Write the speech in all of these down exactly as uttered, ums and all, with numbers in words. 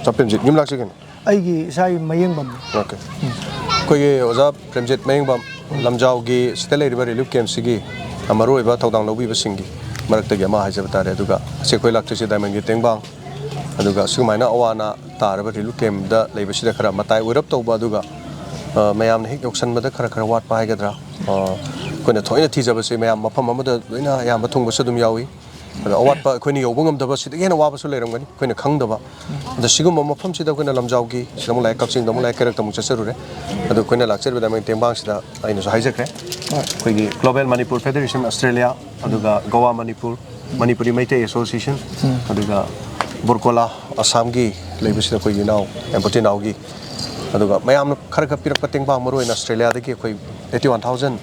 ꯑꯣꯖꯥ ꯄ꯭ꯔꯦꯝꯖꯤꯠ, ꯌꯨꯝ ꯂꯥꯛꯆꯒꯦꯅꯦ꯫ ꯑꯩꯒꯤ ꯏꯁꯥꯒꯤ ꯃꯌꯦꯡꯐꯝꯅꯤ꯫ ꯑꯣꯀꯦ꯫ ꯑꯩꯈꯣꯏꯒꯤ ꯑꯣꯖꯥ ꯄ꯭ꯔꯦꯝꯖꯤꯠ ꯃꯌꯦꯡꯕꯝ, ꯂꯝꯖꯥꯎꯒꯤ ꯁꯤꯗ ꯂꯩꯔꯤꯕ ꯔꯤꯂꯤꯐ ꯀꯦꯝꯞꯁꯤꯒꯤ ꯃꯔꯨꯑꯣꯏꯕ ꯊꯧꯗꯥꯡ ꯂꯧꯕꯤꯕꯁꯤꯡꯒꯤ ꯃꯔꯛꯇꯒꯤ ꯑꯃ ꯍꯥꯏꯖꯕ ꯇꯥꯔꯦ꯫ ꯑꯗꯨꯒ ꯑꯁꯤ ꯑꯩꯈꯣꯏ ꯂꯥꯛꯆꯔꯤꯁꯦ ꯗꯥꯏꯃꯟꯒꯤ ꯇꯦꯡꯕꯥꯡ, ꯑꯗꯨꯒ ꯁꯨꯃꯥꯏꯅ ꯑꯋꯥ ꯑꯅꯥ ꯇꯥꯔꯕ ꯔꯤꯂꯤꯐ ꯀꯦꯝꯞꯇ ꯂꯩꯕꯁꯤꯗ ꯈꯔ ꯃꯇꯥꯏ ꯑꯣꯏꯔꯞ ꯇꯧꯕ, ꯑꯗꯨꯒ, ꯑ, ꯃꯌꯥꯝꯅ ꯍꯦꯛ ꯌꯧꯁꯟꯕꯗ ꯈꯔ ꯈꯔ ꯋꯥꯠꯄ ꯍꯥꯏꯒꯗ꯭ꯔꯥ, ꯑ, ꯑꯩꯈꯣꯏꯅ ꯊꯑꯣꯏꯅ ꯊꯤꯖꯕꯁꯦ ꯃꯌꯥꯝ ꯃꯐꯝ ꯑꯃꯗ ꯂꯣꯏꯅ ꯑꯌꯥꯝꯕ ꯊꯨꯡꯕꯁꯨ ꯑꯗꯨꯝ ꯌꯥꯎꯏ꯫ ꯑꯗꯣ ꯑꯋꯥꯠꯄ ꯑꯩꯈꯣꯏꯅ ꯌꯧꯕ ꯉꯝꯗꯕ ꯁꯤꯗꯒꯤ ꯍꯦꯟꯅ ꯋꯥꯕꯁꯨ ꯂꯩꯔꯝꯒꯅꯤ ꯑꯩꯈꯣꯏꯅ ꯈꯪꯗꯕ꯫ ꯑꯗꯣ ꯁꯤꯒꯨꯝꯕ ꯃꯐꯝꯁꯤꯗ ꯑꯩꯈꯣꯏꯅ ꯂꯝꯖꯥꯎꯒꯤ, ꯁꯤꯗ ꯑꯃꯨꯛ ꯂꯥꯛꯑꯦ, ꯀꯛꯆꯤꯡꯗ ꯑꯃꯨꯛ ꯂꯥꯛꯑꯦ, ꯀꯩꯔꯛꯇ ꯑꯃꯨꯛ ꯆꯠꯆꯔꯨꯔꯦ꯫ ꯑꯗꯣ ꯑꯩꯈꯣꯏꯅ ꯂꯥꯛꯆꯔꯤꯕ ꯗꯥꯏꯃꯟ ꯇꯦꯡꯕꯥꯡꯁꯤꯗ ꯑꯩꯅꯁꯨ ꯍꯥꯏꯖꯈ꯭ꯔꯦ, ꯑꯩꯈꯣꯏꯒꯤ Global Manipur Federation Australia, ꯑꯗꯨꯒ ꯒꯣꯋꯥ ꯃꯅꯤꯄꯨꯔ, ꯃꯅꯤꯄꯨꯔꯤ ꯃꯩꯇꯩ ꯑꯦꯁꯣꯁꯤꯌꯦꯁꯟ, ꯑꯗꯨꯒ ꯕꯣꯔꯀꯣꯂꯥ ꯑꯁꯥꯝꯒꯤ ꯂꯩꯕꯁꯤꯗ ꯑꯩꯈꯣꯏꯒꯤ ꯏꯅꯥꯎ ꯑꯦꯝꯄꯣꯇꯤ ꯏꯅꯥꯎꯒꯤ, ꯑꯗꯨꯒ ꯃꯌꯥꯝꯅ ꯈꯔ ꯈꯔ ꯄꯤꯔꯛꯄ ꯇꯦꯡꯕꯥꯡ, ꯃꯔꯨꯑꯣꯏꯅ ꯑꯁꯇ꯭ꯔꯦꯂꯤꯌꯥꯗꯒꯤ ꯑꯩꯈꯣꯏ eighty one thousand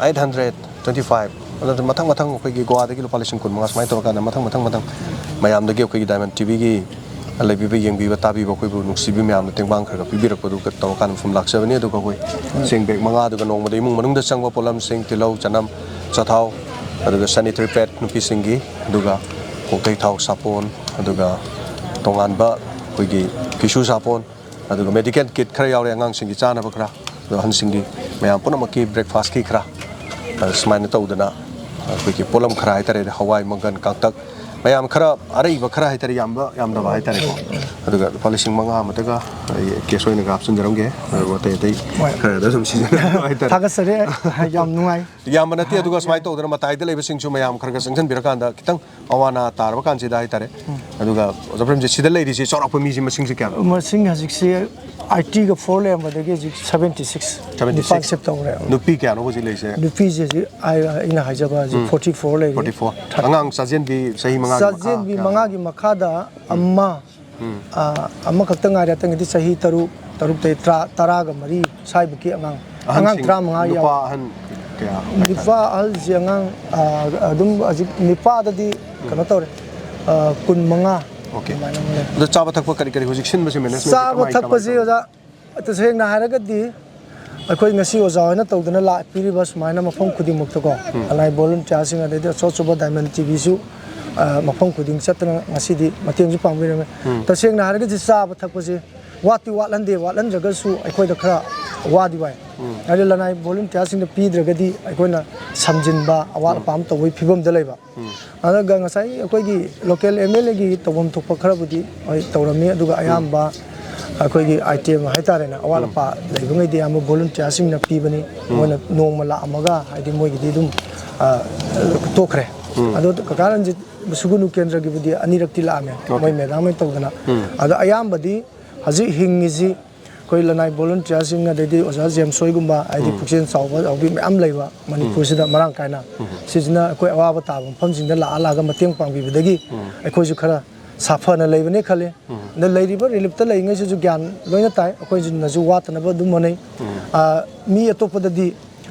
eight hundred twenty five, ꯑꯗꯨ ꯃꯊꯪ ꯃꯊꯪ ꯑꯩꯈꯣꯏꯒꯤ ꯒꯣꯋꯥꯗꯒꯤ ꯂꯨꯄꯥ ꯂꯤꯁꯤꯡ ꯀꯨꯟ ꯃꯉꯥ, ꯁꯨꯃꯥꯏꯅ ꯇꯧꯔꯀꯥꯟꯗ ꯃꯊꯪ ꯃꯊꯪ ꯃꯊꯪ ꯃꯌꯥꯝꯗꯒꯤ ꯑꯩꯈꯣꯏꯒꯤ ꯗꯥꯏꯃꯟ ꯇꯤꯚꯤꯒꯤ ꯂꯩꯕꯤꯕ, ꯌꯦꯡꯕꯤꯕ, ꯇꯥꯕꯤꯕ, ꯑꯩꯈꯣꯏꯕꯨ ꯅꯨꯡꯁꯤꯕꯤꯕ ꯃꯌꯥꯝꯅ ꯇꯦꯡꯕꯥꯡ ꯈꯔ ꯈꯔ ꯄꯤꯕꯤꯔꯛꯄꯗꯨ ꯇꯧꯔꯀꯥꯟꯗ ꯁꯨꯝ ꯂꯥꯛꯆꯕꯅꯤ꯫ ꯑꯗꯨꯒ ꯑꯩꯈꯣꯏ ꯆꯦꯡ ꯕꯦꯛ ꯃꯉꯥ, ꯑꯗꯨꯒ ꯅꯣꯡꯃꯗ ꯏꯃꯨꯡ ꯃꯅꯨꯡꯗ ꯆꯪꯕ ꯄꯣꯠꯂꯝꯁꯤꯡ, ꯇꯤꯜꯍꯧ, ꯆꯅꯝ, ꯆꯊꯥꯎ, ꯑꯗꯨꯒ ꯁꯦꯅꯤꯇꯔꯤ ꯄꯦꯗ ꯅꯨꯄꯤꯁꯤꯡꯒꯤ, ꯑꯗꯨꯒ ꯀꯣꯛꯇꯩ ꯊꯥꯎ ꯁꯥꯄꯣꯟ, ꯑꯗꯨꯒ ꯇꯣꯉꯥꯟꯕ ꯑꯩꯈꯣꯏꯒꯤ ꯐꯤꯁꯨ ꯁꯥꯄꯣꯟ, ꯑꯗꯨꯒ ꯃꯦꯗꯤꯀꯦꯜ ꯀꯤꯠ ꯈꯔ ꯌꯥꯎꯔꯦ, ꯑꯉꯥꯡꯁꯤꯡꯒꯤ ꯆꯥꯅꯕ ꯈꯔ, ꯑꯗꯣ ꯑꯍꯟꯁꯤꯡꯒꯤ, ꯃꯌꯥꯝ ꯄꯨꯝꯅꯃꯛꯀꯤ ꯕ꯭ꯔꯦꯛꯐꯥꯁꯀꯤ ꯈꯔ, ꯑ, ꯁꯨꯃꯥꯏꯅ ꯇꯧꯗꯅ ꯑꯩꯈꯣꯏꯒꯤ ꯄꯣꯠꯂꯝ ꯈꯔ ꯍꯥꯏꯇꯥꯔꯦ, ꯍꯋꯥꯏ, ꯃꯪꯒꯟ, ꯀꯥꯡꯇꯛ, ꯃꯌꯥꯝ ꯈꯔ ꯑꯔꯩꯕ ꯈꯔ ꯍꯥꯏꯇꯥꯔꯦ, ꯌꯥꯝꯕ ꯌꯥꯝꯗꯕ ꯍꯥꯏꯇꯥꯔꯦꯀꯣ꯫ ꯑꯗꯨꯒ ꯂꯨꯄꯥ ꯂꯤꯁꯤꯡ ꯃꯉꯥ ꯑꯃꯇꯒ ꯑꯩ ꯀꯦꯁ ꯑꯣꯏꯅꯒ ꯍꯥꯞꯆꯤꯟꯖꯔꯝꯒꯦ, ꯑꯗꯨꯒ ꯑꯇꯩ ꯑꯇꯩ ꯍꯣꯏ꯫ ꯈꯔꯗ ꯑꯗꯨꯝ ꯁꯤꯖꯤꯟꯅꯕ ꯍꯥꯏꯇꯥꯔꯦ꯫ ꯊꯥꯒꯠꯆꯔꯤ꯫ ꯌꯥꯝ ꯅꯨꯡꯉꯥꯏ꯫ ꯌꯥꯝꯕ ꯅꯠꯇꯦ꯫ ꯑꯗꯨꯒ ꯁꯨꯃꯥꯏꯅ ꯇꯧꯗꯅ ꯃꯇꯥꯏꯗ ꯂꯩꯕꯁꯤꯡꯁꯨ ꯃꯌꯥꯝ ꯈꯔ ꯈꯔ ꯆꯪꯁꯤꯟꯕꯤꯔꯀꯥꯟꯗ ꯈꯤꯇꯪ ꯑꯋꯥ ꯑꯅꯥ ꯇꯥꯔꯕ ꯀꯥꯟꯁꯤꯗ ꯍꯥꯏꯇꯥꯔꯦ꯫ ꯑꯗꯨꯒ ꯑꯣꯖꯥ ꯄ꯭ꯔꯦꯝꯖꯤꯠ, ꯁꯤꯗ ꯂꯩꯔꯤꯁꯤ ꯆꯥꯎꯔꯥꯛꯄ ꯃꯤꯁꯤ ꯃꯁꯤꯡꯁꯤ ꯀꯌꯥꯅꯣ? ꯃꯁꯤꯡ ꯍꯧꯖꯤꯛꯁꯤ eighty ꯒ four ꯂꯩꯔꯝꯕꯗꯒꯤ ꯍꯧꯖꯤꯛ seventy six, seventy six꯫ ꯅꯤꯄꯥꯟ ꯁꯤꯞ ꯇꯧꯔꯦ꯫ ꯅꯨꯄꯤ ꯀꯌꯥꯅꯣ ꯍꯧꯖꯤꯛ ꯂꯩꯔꯤꯁꯦ? ꯅꯨꯄꯤꯁꯦ ꯍꯧꯖꯤꯛ ꯑꯩ-, ꯑꯩꯅ ꯍꯥꯏꯖꯕ ꯍꯧꯖꯤꯛ ꯎꯝ꯫ Forty four ꯂꯩꯔꯤ꯫ Forty four꯫ ꯑꯉꯥꯡ ꯆꯥꯖꯦꯟꯕꯤ ꯆꯍꯤ ꯃꯉꯥꯒꯤ ꯃꯈꯥ ꯆꯥꯖꯦꯟꯕꯤ ꯀꯌꯥꯅꯣ? ꯃꯉꯥꯒꯤ ꯃꯈꯥꯗ ꯎꯝ꯫ ꯑꯃ, ꯎꯝ꯫ ꯑ, ꯑꯃꯈꯛꯇ ꯉꯥꯏꯔꯦ꯫ ꯑꯇꯩꯗꯤ ꯆꯍꯤ ꯇꯔꯨꯛ, ꯇꯔꯨꯛꯇꯩ ꯇꯔꯥ, ꯇꯔꯥꯒ ꯃꯔꯤ ꯁ꯭ꯋꯥꯏꯕꯨꯛꯀꯤ ꯑꯉꯥꯡ꯫ ꯑꯉꯥꯡ ꯑꯍꯟꯁꯤꯡ, ꯇꯔꯥꯃꯉꯥ ꯅꯨꯄꯥ ꯌꯥꯎ-, ꯑꯍꯟ ꯀꯌꯥ? ꯅꯨꯄꯥ ꯑꯍꯜꯁꯦ ꯑꯉꯥꯡ, ꯑ, ꯑꯗꯨꯝ ꯍꯧꯖꯤꯛ ꯅꯨꯄꯥꯗꯗꯤ ꯎꯝ꯫ ꯀꯩꯅꯣ ꯇꯧꯔꯦ, ꯑ, ꯀꯨꯟꯃꯉꯥ ꯑꯣꯀꯦ꯫ ꯑꯗꯨꯃꯥꯏꯅ ꯑꯃ ꯂꯩ꯫ ꯑꯗꯣ ꯆꯥꯕ ꯊꯛꯄ ꯀꯔꯤ ꯀꯔꯤ ꯍꯧꯖꯤꯛ ꯁꯤꯟꯕꯁꯦ ꯃꯦꯅꯦꯖꯃꯦꯟ ꯆꯥꯕ ꯀꯃꯥꯏ, ꯀꯃꯥꯏ ꯊꯛꯄꯁꯤ ꯇꯧꯔꯤ? ꯑꯣꯖꯥ, ꯇꯁꯦꯡꯅ ꯍꯥꯏꯔꯒꯗꯤ ꯑꯩꯈꯣꯏ ꯉꯁꯤ ꯑꯣꯖꯥ ꯍꯣꯏꯅ ꯇꯧꯗꯅ ꯂꯥꯛꯄꯤꯔꯤꯕ ꯁꯨꯃꯥꯏꯅ ꯃꯐꯝ ꯈꯨꯗꯤꯡꯃꯛꯇꯀꯣ, ꯎꯝ꯫ ꯑꯂꯥꯏ ꯚꯣꯂꯨꯟꯇꯤꯌꯥꯔꯁꯤꯡ, ꯑꯗꯩꯗꯤ ꯑꯆꯧ ꯑꯆꯧꯕ ꯗꯥꯏꯃꯟ ꯇꯤꯚꯤꯁꯨ ꯑ, ꯃꯐꯝ ꯈꯨꯗꯤꯡ ꯆꯠꯇꯅ ꯉꯁꯤꯗꯤ ꯃꯇꯦꯡꯁꯨ ꯄꯥꯡꯕꯤꯔꯝꯃꯦ꯫ ꯎꯝ꯫ ꯇꯁꯦꯡꯅ ꯍꯥꯏꯔꯒꯗꯤ ꯆꯥꯕ ꯊꯛꯄꯁꯦ ꯋꯥꯠꯇꯤ ꯋꯥꯠꯍꯟꯗꯦ, ꯋꯥꯠꯍꯟꯗ꯭ꯔꯒꯁꯨ ꯑꯩꯈꯣꯏꯗ ꯈꯔ ꯋꯥꯗꯤ ꯋꯥꯏ꯫ ꯎꯝ꯫ ꯍꯥꯏꯗꯤ ꯂꯅꯥꯏ ꯚꯣꯂꯨꯟꯇꯤꯌꯥꯔꯁꯤꯡꯗ ꯄꯤꯗ꯭ꯔꯒꯗꯤ ꯑꯩꯈꯣꯏꯅ ꯁꯝꯖꯤꯟꯕ, ꯑꯋꯥꯠ ꯎꯝ꯫ ꯑꯄꯥ ꯑꯃ ꯇꯧꯕꯒꯤ ꯐꯤꯕꯝꯗ ꯂꯩꯕ꯫ ꯎꯝ꯫ ꯑꯗꯨꯒ ꯉꯁꯥꯏ ꯑꯩꯈꯣꯏꯒꯤ ꯂꯣꯀꯦꯜ ꯑꯦꯝ ꯑꯦꯜ ꯑꯦꯒꯤ ꯇꯧꯐꯝ ꯊꯣꯛꯄ ꯈꯔꯕꯨꯗꯤ ꯍꯣꯏ ꯇꯧꯔꯝꯃꯤ, ꯑꯗꯨꯒ ꯎꯝ꯫ ꯑꯌꯥꯝꯕ ꯑꯩꯈꯣꯏꯒꯤ ꯑꯥꯏꯇꯦꯝ ꯍꯥꯏꯇꯥꯔꯦꯅꯦ, ꯑꯋꯥꯠ ꯎꯝ꯫ ꯑꯄꯥ ꯂꯩꯕꯉꯩꯗꯤ ꯑꯌꯥꯝꯕ ꯚꯣꯂꯨꯟꯇꯤꯌꯥꯔꯁꯤꯡꯅ ꯄꯤꯕꯅꯤ꯫ ꯎꯝ꯫ ꯃꯣꯏꯅ ꯅꯣꯡꯃ ꯂꯥꯛꯑꯝꯃꯒ ꯍꯥꯏꯗꯤ ꯃꯣꯏꯒꯤꯗꯤ ꯑꯗꯨꯝ, ꯑ, ꯇꯣꯛꯈ꯭ꯔꯦ꯫ ꯎꯝ꯫ ꯑꯗꯣ ꯀꯀꯥ ꯔꯟꯖꯤꯠ ꯁꯨꯒꯨꯅꯨ ꯀꯦꯟꯗ꯭ꯔꯒꯤꯕꯨꯗꯤ ꯑꯅꯤꯔꯛꯇꯤ ꯂꯥꯛꯑꯝꯃꯦ, ꯑꯣꯀꯦ꯫ ꯃꯣꯏ ꯃꯦꯗꯥꯝ ꯍꯣꯏ ꯇꯧꯗꯅ꯫ ꯎꯝ꯫ ꯑꯗꯣ ꯑꯌꯥꯝꯕꯗꯤ ꯍꯧꯖꯤꯛ ꯍꯤꯡꯉꯤꯁꯤ ꯑꯩꯈꯣꯏ ꯂꯅꯥꯏ ꯚꯣꯂꯨꯟꯇꯤꯌꯥꯔꯁꯤꯡ, ꯑꯗꯩꯗꯤ ꯑꯣꯖꯥ ꯖꯦꯝꯁ ꯍꯣꯏꯒꯨꯝꯕ, ꯍꯥꯏꯗꯤ ꯎꯝ꯫ ꯄꯨꯛꯆꯦꯜ ꯆꯥꯎꯕ ꯌꯥꯎꯕꯤ ꯃꯌꯥꯝ ꯂꯩꯕ ꯎꯝ꯫ ꯃꯅꯤꯄꯨꯔꯁꯤꯗ ꯃꯔꯥꯡ ꯀꯥꯏꯅ꯫ ꯎꯝ꯫ ꯁꯤꯁꯤꯅ ꯑꯩꯈꯣꯏ ꯑꯋꯥꯕ ꯇꯥꯕ ꯃꯐꯝꯁꯤꯡꯗ ꯂꯥꯛꯑ ꯂꯥꯛꯑꯒ ꯃꯇꯦꯡ ꯄꯥꯡꯕꯤꯕꯗꯒꯤ ꯎꯝ꯫ ꯑꯩꯈꯣꯏꯁꯨ ꯈꯔ ꯁꯥꯐꯅ ꯂꯩꯕꯅꯤ ꯈꯜꯂꯤ꯫ ꯎꯝ꯫ ꯑꯗ ꯂꯩꯔꯤꯕ ꯔꯤꯂꯤꯞꯇ ꯂꯩꯔꯤꯉꯩꯁꯤꯁꯨ ꯒ꯭ꯌꯥꯟ ꯂꯣꯏꯅ ꯇꯥꯏ, ꯑꯩꯈꯣꯏꯁꯤꯅꯁꯨ ꯋꯥꯠꯇꯅꯕ ꯑꯗꯨꯝ ꯍꯣꯠꯅꯩ꯫ ꯎꯝ꯫ ꯑ, ꯃꯤ ꯑꯇꯣꯞꯄꯗꯗꯤ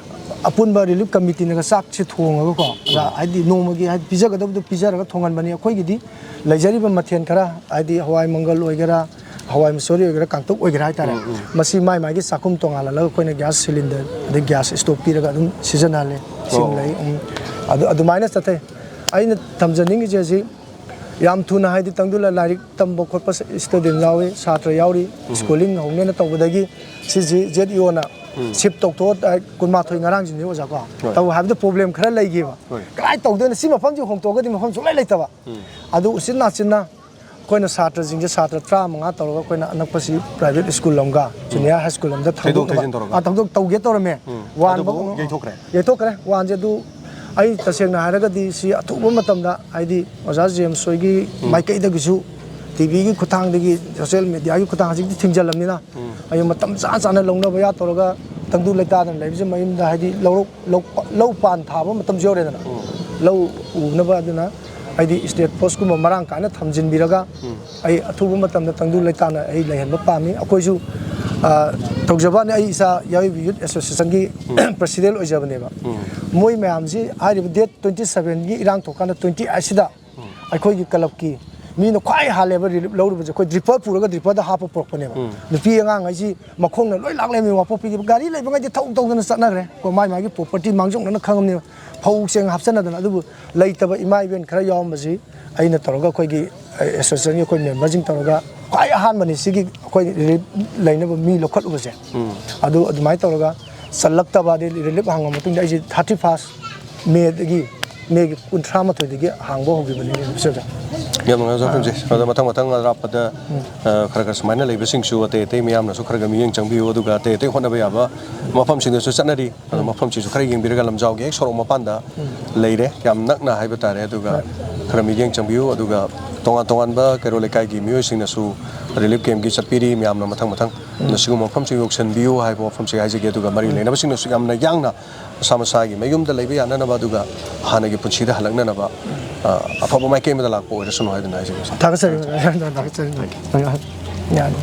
ꯑꯄꯨꯟꯕ ꯔꯤꯂꯤꯞ ꯀꯃꯤꯇꯤꯅꯒ ꯆꯥꯛꯁꯦ ꯊꯣꯡꯉꯒꯀꯣ, ꯑꯣꯖꯥ, ꯎꯝ꯫ ꯍꯥꯏꯗꯤ ꯅꯣꯡꯃꯒꯤ ꯍꯥꯏꯗꯤ ꯄꯤꯖꯒꯗꯕꯗꯣ ꯄꯤꯖꯔꯒ ꯊꯣꯡꯍꯟꯕꯅꯤ꯫ ꯑꯩꯈꯣꯏꯒꯤꯗꯤ ꯂꯩꯖꯔꯤꯕ ꯃꯊꯦꯜ ꯈꯔ, ꯍꯥꯏꯗꯤ ꯍꯋꯥꯏ ꯃꯪꯒꯜ ꯑꯣꯏꯒꯦꯔꯥ, ꯍꯋꯥꯏ ꯃꯨꯁꯣꯔꯤ ꯑꯣꯏꯒꯦꯔꯥ, ꯀꯥꯡꯇꯛ ꯑꯣꯏꯒꯦꯔꯥ ꯍꯥꯏꯇꯥꯔꯦ, ꯎꯝ, ꯎꯝ꯫ ꯃꯁꯤ ꯃꯥꯏ ꯃꯥꯏꯒꯤ ꯆꯥꯛꯈꯨꯝ ꯇꯣꯉꯥꯜꯍꯜꯂꯒ ꯑꯩꯈꯣꯏꯅ ꯒ꯭ꯌꯥꯁ ꯁꯤꯂꯤꯟꯗꯔ ꯑꯗꯩ ꯒ꯭ꯌꯥꯁ ꯏꯁꯇꯣꯞ ꯄꯤꯔꯒ ꯑꯗꯨꯝ ꯁꯤꯖꯤꯟꯅꯍꯜꯂꯤ꯫ ꯏꯁꯤꯡ ꯑꯣ꯫ ꯂꯩ, ꯎꯝ꯫ ꯑꯗꯨ, ꯑꯗꯨꯃꯥꯏꯅ ꯆꯠꯊꯩ꯫ ꯑꯩꯅ ꯊꯝꯖꯅꯤꯡꯉꯤꯁꯦ ꯍꯧꯖꯤꯛ ꯌꯥꯝ ꯊꯨꯅ, ꯍꯥꯏꯗꯤ ꯇꯪꯗꯨ ꯂ-, ꯂꯥꯏꯔꯤꯛ ꯇꯝꯕ ꯈꯣꯠꯄ ꯁ-, ꯏꯁꯇꯨꯗꯦꯟ ꯌꯥꯎꯔꯤ, ꯁꯥꯇ꯭ꯔ ꯌꯥꯎꯔꯤ, ꯎꯝ꯫ ꯁ꯭ꯀꯨꯂꯤꯡ ꯍꯧꯅꯦꯅ ꯇꯧꯕꯗꯒꯤ ꯁꯤꯁꯤ ꯖꯦꯠ ꯏ ꯑꯣꯅ ꯎꯝ꯫ ꯁꯤꯞ ꯇꯧꯊꯣꯛꯑ, ꯇꯥꯔꯤꯛ ꯀꯨꯟꯃꯥꯊꯣꯏ ꯉꯔꯥꯡꯁꯤꯅꯦ ꯑꯣꯖꯥꯀꯣ꯫ ꯍꯣꯏ꯫ ꯇꯧ ꯍꯥꯏꯕꯗ ꯄ꯭ꯔꯣꯕ꯭ꯂꯦꯝ ꯈꯔ ꯂꯩꯈꯤꯕ꯫ ꯍꯣꯏ꯫ ꯀꯃꯥꯏꯅ ꯇꯧꯗꯣꯏꯅꯣ? ꯁꯤ ꯃꯐꯝꯁꯤ ꯍꯣꯡꯇꯣꯛꯑꯒꯗꯤ ꯃꯐꯝ ꯁꯨꯡꯂꯩ ꯂꯩꯇꯕ꯫ ꯎꯝ꯫ ꯑꯗꯨ ꯎꯆꯤꯟ ꯅꯥꯆꯤꯟꯅ ꯑꯩꯈꯣꯏꯅ ꯁꯥꯇ꯭ꯔꯁꯤꯡꯁꯦ ꯁꯥꯇ꯭ꯔ ꯇꯔꯥꯃꯉꯥ ꯇꯧꯔꯒ ꯑꯩꯈꯣꯏꯅ ꯑꯅꯛꯄꯁꯤ ꯄ꯭ꯔꯥꯏꯚꯦꯠ ꯁ꯭ꯀꯨꯜ ꯑꯃꯒ ꯎꯝ꯫ ꯖꯨꯅꯤꯌꯔ ꯍꯥꯏ ꯁ꯭ꯀꯨꯜ ꯑꯃꯗ ꯊꯩꯗꯣꯛ ꯊꯩꯗꯣꯛꯅꯕ, ꯊꯩꯖꯤꯟ ꯇꯧꯔꯒ꯫ ꯑꯥ, ꯊꯧꯗꯣꯛ ꯇꯧꯒꯦ ꯇꯧꯔꯝꯃꯦ꯫ ꯎꯝ꯫ ꯋꯥꯟ ꯑꯗꯨꯕꯨ ꯐꯥꯎ-, ꯌꯩꯊꯣꯛꯈ꯭ꯔꯦ? ꯌꯩꯊꯣꯛꯈ꯭ꯔꯦ꯫ ꯋꯥꯟꯁꯦ ꯑꯗꯨ ꯑꯩ ꯇꯁꯦꯡꯅ ꯍꯥꯏꯔꯒꯗꯤ ꯁꯤ ꯑꯊꯨꯕ ꯃꯇꯝꯗ, ꯍꯥꯏꯗꯤ ꯑꯣꯖꯥ ꯖꯦꯝꯁ ꯍꯣꯏꯒꯤ ꯎꯝ꯫ ꯃꯥꯏꯀꯩꯗꯒꯤꯁꯨ, ꯇꯤ ꯚꯤꯒꯤ ꯈꯨꯠꯊꯥꯡꯗꯒꯤ, ꯁꯣꯁꯤꯌꯦꯜ ꯃꯦꯗꯤꯌꯥꯒꯤ ꯈꯨꯠꯊꯥꯡ, ꯍꯧꯖꯤꯛꯇꯤ ꯊꯤꯡꯖꯤꯜꯂꯝꯅꯤꯅ, ꯎꯝ꯫ ꯑꯩ ꯃꯇꯝ ꯆꯥ ꯆꯥꯅ ꯂꯧꯅꯕ ꯌꯥ ꯇꯧꯔꯒ ꯇꯪꯗꯨ ꯂꯩꯇꯥꯗꯅ ꯂꯩꯕꯁꯦ ꯃꯌꯨꯝꯗ, ꯍꯥꯏꯗꯤ ꯂꯧꯔꯣꯛ-, ꯂꯧ ꯄ-, ꯂꯧ ꯄꯥꯟ ꯊꯥꯕ ꯃꯇꯝꯁꯨ ꯌꯧꯔꯦꯗꯅ꯫ ꯎꯝ꯫ ꯂꯧ ꯎꯅꯕ ꯑꯗꯨꯅ ꯍꯥꯏꯗꯤ ꯏꯁꯇꯦꯠ ꯐꯣꯔꯁꯀꯨꯝꯕ ꯃꯔꯥꯡ ꯀꯥꯏꯅ ꯊꯝꯖꯤꯟꯕꯤꯔꯒ ꯎꯝ꯫ ꯑꯩ ꯑꯊꯨꯕ ꯃꯇꯝꯗ ꯇꯪꯗꯨ ꯂꯩꯇꯥꯅ ꯑꯩ ꯂꯩꯍꯟꯕ ꯄꯥꯝꯃꯤ꯫ ꯑꯩꯈꯣꯏꯁꯨ, ꯑ, ꯇꯧꯖꯕꯅꯤ, ꯑꯩ ꯏꯁꯥ ꯌꯥꯏꯔꯤꯄꯣꯛꯄꯤ ꯌꯨꯠ ꯑꯦꯁꯣꯁꯤꯌꯦꯁꯟꯒꯤ ꯎꯝ꯫ ꯄ꯭ꯔꯁꯤꯗꯦꯟ ꯑꯣꯏꯖꯕꯅꯦꯕ꯫ ꯎꯝ꯫ ꯃꯣꯏ ꯃꯌꯥꯝꯁꯤ ꯍꯥꯏꯔꯤꯕ ꯗꯦꯠ ꯇ꯭ꯋꯦꯟꯇꯤ ꯁꯚꯦꯟꯒꯤ ꯏꯔꯥꯡ ꯊꯣꯛꯀꯥꯟꯗ ꯇ꯭ꯋꯦꯟꯇꯤ ꯑꯩꯠꯁꯤꯗ ꯎꯝ꯫ ꯑꯩꯈꯣꯏꯒꯤ ꯀ꯭ꯂꯕꯀꯤ ꯃꯤꯅ ꯈ꯭ꯋꯥꯏ ꯍꯥꯜꯂꯦꯕ ꯔꯤꯂꯤꯞ ꯂꯧꯔꯨꯕꯁꯦ, ꯑꯩꯈꯣꯏ ꯗ꯭ꯔꯤꯄꯔ ꯄꯨꯔꯒ ꯗ꯭ꯔꯤꯄꯔꯗ ꯍꯥꯞꯄ ꯄꯨꯔꯛꯄꯅꯦꯕ꯫ ꯎꯝ꯫ ꯅꯨꯄꯤ ꯑꯉꯥꯡ ꯍꯥꯏꯁꯤ ꯃꯈꯣꯡꯅ ꯂꯣꯏ ꯂꯥꯛꯂꯦꯃꯤ, ꯋꯥꯄꯣꯛꯄꯤꯒꯤ ꯒꯥꯔꯤ ꯂꯩꯕꯉꯩꯗꯤ ꯊꯧ ꯊꯧꯗꯅ ꯆꯠꯅꯈ꯭ꯔꯦ꯫ ꯑꯩꯈꯣꯏ ꯃꯥꯏ ꯃꯥꯒꯤ ꯄ꯭ꯔꯣꯄꯔꯇꯤ ꯃꯥꯡꯖꯧꯅꯅ ꯈꯪꯉꯝꯅꯦꯕ꯫ ꯐꯧ ꯆꯦꯡ ꯍꯥꯞꯆꯟꯅꯗꯅ, ꯑꯗꯨꯕꯨ ꯂꯩꯇꯕ ꯏꯃꯥ ꯏꯕꯦꯟ ꯈꯔ ꯌꯥꯎꯔꯝꯕꯁꯤ ꯑꯩꯅ ꯇꯧꯔꯒ, ꯑꯩꯈꯣꯏꯒꯤ ꯑꯦꯁꯣꯁꯤꯌꯦꯁꯟꯒꯤ ꯑꯩꯈꯣꯏ ꯃꯦꯝꯕꯔꯁꯤꯡ ꯇꯧꯔꯒ ꯈ꯭ꯋꯥꯏ ꯑꯍꯥꯟꯕꯅꯤ ꯁꯤꯒꯤ ꯑꯩꯈꯣꯏ ꯔꯤꯂꯤꯞ ꯂꯩꯅꯕ ꯃꯤ ꯂꯧꯈꯠꯂꯨꯕꯁꯦ꯫ ꯑꯗꯨ ꯑꯗꯨꯃꯥꯏꯅ ꯇꯧꯔꯒ ꯆꯜꯂꯛꯇꯕ, ꯑꯗꯩ ꯔꯤꯂꯤꯞ ꯍꯪꯉ ꯃꯇꯨꯡꯗ ꯑꯩꯁꯦ ꯊꯥꯔꯇꯤ ꯐꯥꯔꯁ ꯃꯦꯗꯒꯤ, ꯃꯦꯒꯤ ꯀꯨꯟꯊ꯭ꯔꯥ ꯃꯥꯊꯣꯏꯗꯒꯤ ꯍꯥꯡꯕ ꯍꯧꯈꯤꯕꯅꯤ ꯁꯤꯗ꯫ ꯌꯥꯝ ꯅꯨꯡꯉꯥꯏꯖꯔꯦ, ꯄꯦꯝꯖꯩ꯫ ꯑꯗꯣ ꯃꯊꯪ ꯃꯊꯪ ꯑꯔꯥꯞꯄꯗ, ꯑ, ꯈꯔ ꯈꯔ ꯁꯨꯃꯥꯏꯅ ꯂꯩꯕꯁꯤꯡꯁꯨ ꯑꯇꯩ ꯑꯇꯩ ꯃꯌꯥꯝꯅꯁꯨ ꯈꯔ ꯈꯔ ꯃꯤꯠꯌꯦꯡ ꯆꯪꯕꯤꯌꯨ, ꯑꯗꯨꯒ ꯑꯇꯩ ꯑꯇꯩ ꯍꯣꯠꯅꯕ ꯌꯥꯕ ꯃꯐꯝꯁꯤꯡꯗꯁꯨ ꯆꯠꯅꯔꯤ꯫ ꯑꯗꯣ ꯃꯐꯝꯁꯤꯁꯨ ꯈꯔ ꯌꯦꯡꯕꯤꯔꯒ, ꯂꯝꯖꯥꯎꯒꯤ ꯍꯦꯛ ꯁꯣꯔꯣꯛ ꯃꯄꯥꯟꯗ ꯂꯩꯔꯦ, ꯌꯥꯝ ꯅꯛꯅ ꯍꯥꯏꯕ ꯇꯥꯔꯦ꯫ ꯑꯗꯨꯒ ꯈꯔ ꯃꯤꯠꯌꯦꯡ ꯆꯪꯕꯤꯌꯨ, ꯑꯗꯨꯒ ꯇꯣꯉꯥꯟ ꯇꯣꯉꯥꯟꯕ ꯀꯩꯔꯣꯜ ꯂꯩꯀꯥꯏꯒꯤ ꯃꯤꯑꯣꯏꯁꯤꯡꯅꯁꯨ ꯔꯤꯂꯤꯐ ꯀꯦꯝꯞꯀꯤ ꯆꯠꯄꯤꯔꯤ, ꯃꯌꯥꯝꯅ ꯃꯊꯪ ꯃꯊꯪ꯫ ꯑꯗꯣ ꯁꯤꯒꯨꯝꯕ ꯃꯐꯝꯁꯤꯡ ꯌꯧꯁꯤꯟꯕꯤꯌꯨ ꯍꯥꯏꯕ ꯋꯥꯐꯝꯁꯤ ꯍꯥꯏꯖꯒꯦ꯫ ꯑꯗꯨꯒ ꯃꯔꯤ ꯂꯩꯅꯕꯁꯤꯡꯅꯁꯨ ꯌꯥꯝꯅ ꯌꯥꯡꯅ ꯃꯁꯥ ꯃꯁꯥꯒꯤ ꯃꯌꯨꯝꯗ ꯂꯩꯕ ꯌꯥꯅꯅꯕ, ꯑꯗꯨꯒ ꯍꯥꯟꯅꯒꯤ ꯄꯨꯟꯁꯤꯗ ꯍꯜꯂꯛꯅꯅꯕ, ꯑ, ꯑꯐꯕ ꯃꯥꯏꯀꯩ ꯑꯃꯗ ꯂꯥꯛꯄ ꯑꯣꯏꯔꯁꯅꯨ ꯍꯥꯏꯗꯨꯅ ꯍꯥꯏꯖꯒꯦ꯫ ꯊꯥꯒꯠꯆꯔꯤ, ꯊꯥꯒꯠꯆꯔꯤ꯫ ꯌꯥꯅꯤ꯫